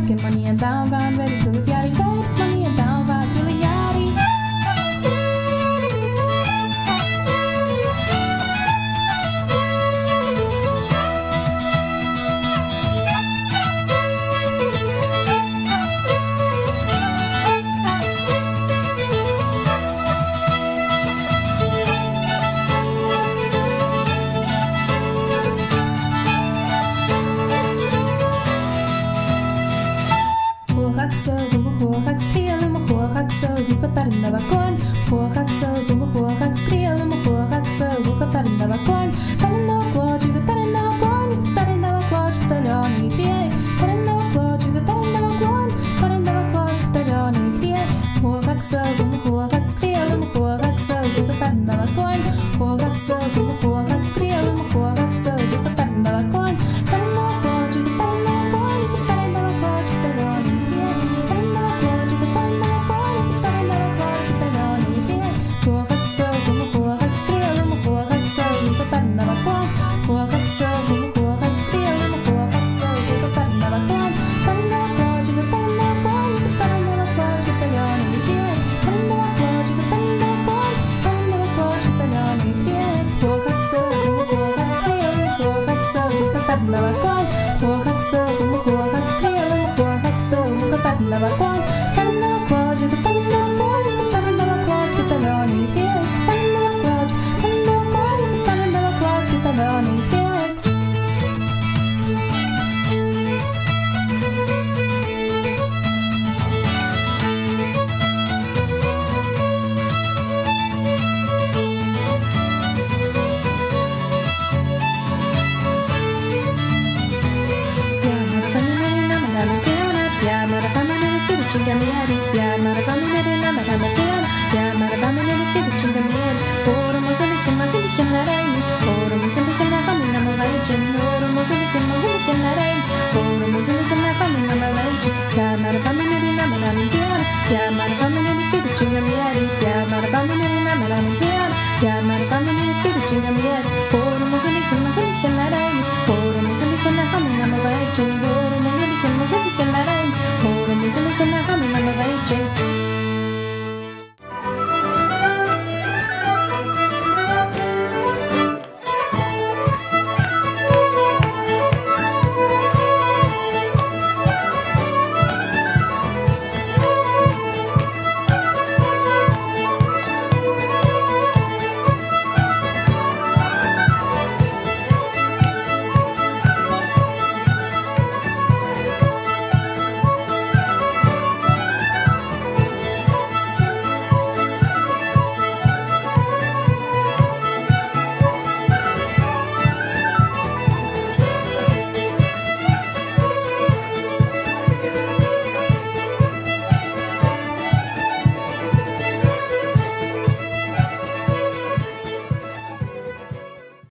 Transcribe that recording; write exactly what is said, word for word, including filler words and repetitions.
Ged ma nì an t-àm a bha, bha iad uile a' faireachdainn, ged ma nì an t-àm a bha, bha iad uile a' faireachdainn. Chuathag seo gu mo chuathag, sgrìob leam mo chuathag seo gu tarraing a' bhaga uaine. Chuathag seo gu mo chuathag, sgrìob leam mo chuathag seo gu tarraing a' bhaga uaine. Tarraing a' bhaga uaine, gu tarraing a' bhaga uaine, gu tarraing a' bhaga uaine, gu tarraing a' bhaga uaine. Tarraing a' bhaga uaine, gu tarraing a' bhaga uaine, tarraing a' bhaga uaine, gu tarraing a' bhaga uaine. Chuathag seo gu mo chuathag, sgrìob leam mo chuathag seo gu tarraing a' bhaga uaine. Chuathag seo gu mo chuathag, sgrìob leam mo chuathag seo gu tarraing a' bhaga uaine. Tarraing a' bhaga uaine, gu tarraing a' bhaga uaine, gu tarraing a' bhaga uaine, gu tarraing a' bhaga uaine, gu tarraing a' bhaga uaine, gu tarraing a' bhaga uaine, gu tarraing a' bhaga uaine. Chuathag seo gu mo chuathag, sgrìob leam mo chuathag seo gu tarraing a' bhaga uaine. Chuathag seo gu mo chuathag, sgrìob leam mo chuathag seo gu tarraing a' bhaga uaine. Tarraing a' bhaga uaine, gu tarraing a' bhaga uaine, gu tarraing a' bhaga uaine, gu tarraing a' bhaga uaine. Tarraing a' bhaga uaine, gu tarraing a' bhaga uaine, tarraing a' bhaga uaine, gu tarraing a' bhaga uaine. Chuathag seo gu mo chuathag, sgrìob leam mo chuathag seo gu tarraing a' bhaga uaine. Chuathag seo gu mo chuathag, sgrìob leam mo chuathag seo gu tarraing a' bhaga uaine.